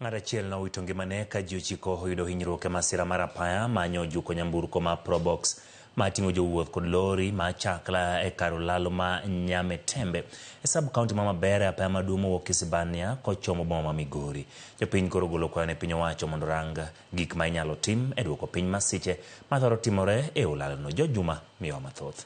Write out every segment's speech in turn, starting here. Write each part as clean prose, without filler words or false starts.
Ng'at achiel nowito ngimane ka ji ochiko oyudo hinyruok e masira mar apaya manyo ojuko nyamburko ma Probox ma ting'o jowuoth kod lori ma chakla e kar olalo ma Nyametembe e sub county ma Mabera e apaya maduong' mowuok Isebania kochomo boma ma Migori. Jopiny koro ogolo kwayo ne piny owacho mondo orang gik ma inyalo tim e duoko piny masiche ma thoro timore e olalono. George Juma miyowa mathoth.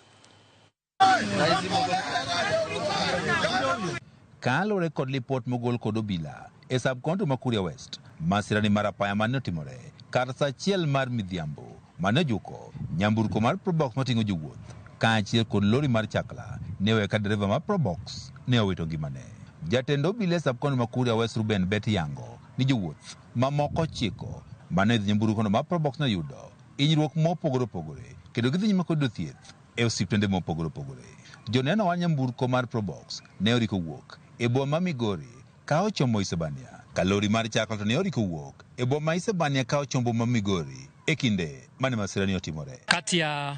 Kaluwore kod lipot mogol kod obila e sub county ma Kuria West, masira ni mar apaya mane otimore kar saa achiel mar midhiambo mane ojuko nyamburko mar Probox mating'o jowuoth kaachiel kod lori mar chakla ne oweyo ka dereva mar Probox ne owito ngimane. Jatend obila e sub county ma Kuria West Ruben Bet yango ni jowuoth mamoko ochiko mane oidho nyamburkono mar Probox ne oyudo hinyruok mopogore opogore kendo gidhi nyime kod yudo thieth e osiptende mopogore opogore. Joneno wa nyamburko mar Probox ne oriko wuok e boma ma Migori ka ochomo Isebania, ka lori mar chakla to ne oriko wuok e boma ma Isebania ka ochomo boma ma Migori e kinde mane masira ni otimore. Kati ya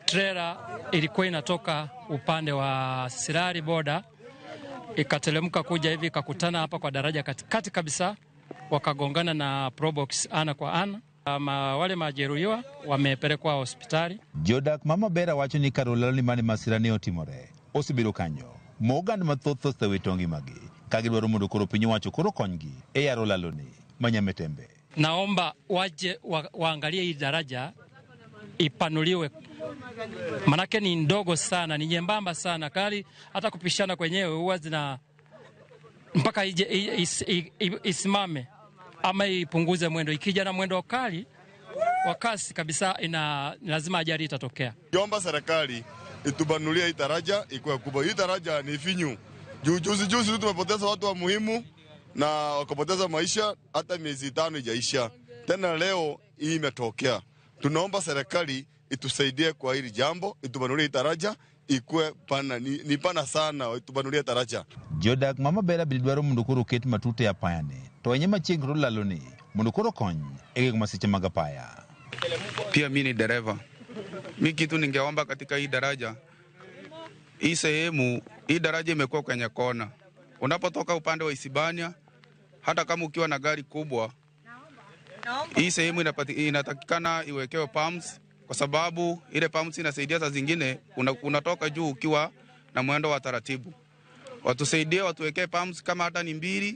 trela ilikuwa inatoka upande wa Sirari boda ikatelemka kuja hivi ikakutana hapa kwa daraja katikati kabisa, wakagongana na Probox ana kwa ana. Ma, wale majeruhiwa wamepelekwa hospitali. Jodak ma Mabera wacho ni kar olalo ni mane masira ne otimore osebedo kanyo ma oganda mathoth osewito ngimagi ka gidwaro mondo koro piny owacho koro konygi e yaro laloni ma Nyametembe. Naomba waje waangalie hii daraja ipanuliwe, manake ni ndogo sana, ni nyembamba sana, kali hata kupishana kwenyewe huwa zina mpaka ije, is, isimame ama ipunguze mwendo. Ikija na mwendo kali wa kasi kabisa, ina lazima ajali itatokea. Kiomba serikali itubanulie hii daraja ikuwe kubwa. Hii daraja ni finyu. Juu juzi juzi tu tumepoteza watu wa muhimu na wakapoteza maisha, hata miezi 5 ijaisha. Tena leo hii imetokea. Tunaomba serikali itusaidie kwa hili jambo, itubanulie hii daraja ikuwe pana, ni pana sana, itubanulie daraja. Jodak ma Mabera bende dwaro mondo koro oket matute e apayani to ahinya machiegni kod olaloni mondo koro okony e geng'o masiche mag apaya. Pia mi ni dereva. Mi kitu ningeomba katika hii daraja, hii sehemu, hii daraja imekuwa kwenye kona. Unapotoka upande wa Isibania, hata kama ukiwa na gari kubwa, hii sehemu inatakikana iwekewe pumps, kwa sababu ile pumps inasaidia saa zingine unatoka juu ukiwa na mwendo wa taratibu. Watusaidie watuwekee pumps kama hata ni 2,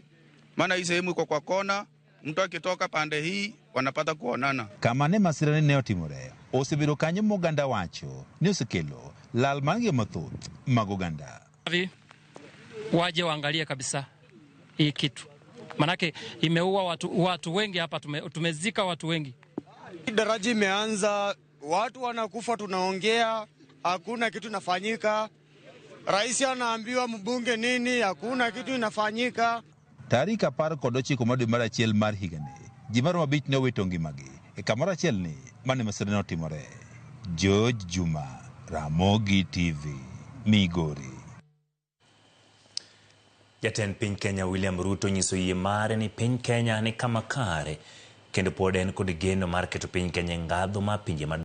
maana hii sehemu iko kwa kona, mtu akitoka pande hii wanapata kuonana. Kama ne masira ni ne otimore, osebedo kanyo ma oganda wacho ni osekelo lal mar ngima mathoth mag oganda. Waje waangalie kabisa hii kitu, manake imeua watu wengi hapa, tumezika watu wengi. Daraja imeanza, watu wanakufa, tunaongea, hakuna kitu inafanyika. Rais anaambiwa mbunge nini, hakuna kitu inafanyika. Tarik 19 mar dwe mar achiel mar higani, ji maromo 5 ne owito ngimagi e kamoro achiel ni mane masira ne otimore. George Juma, Ramogi TV, Migori. Jatend piny Kenya William Ruto nyiso yie mare ni piny Kenya ni kama kare kendo pod en kod geno mar keto piny Kenya e ngadho mar pinje madongo.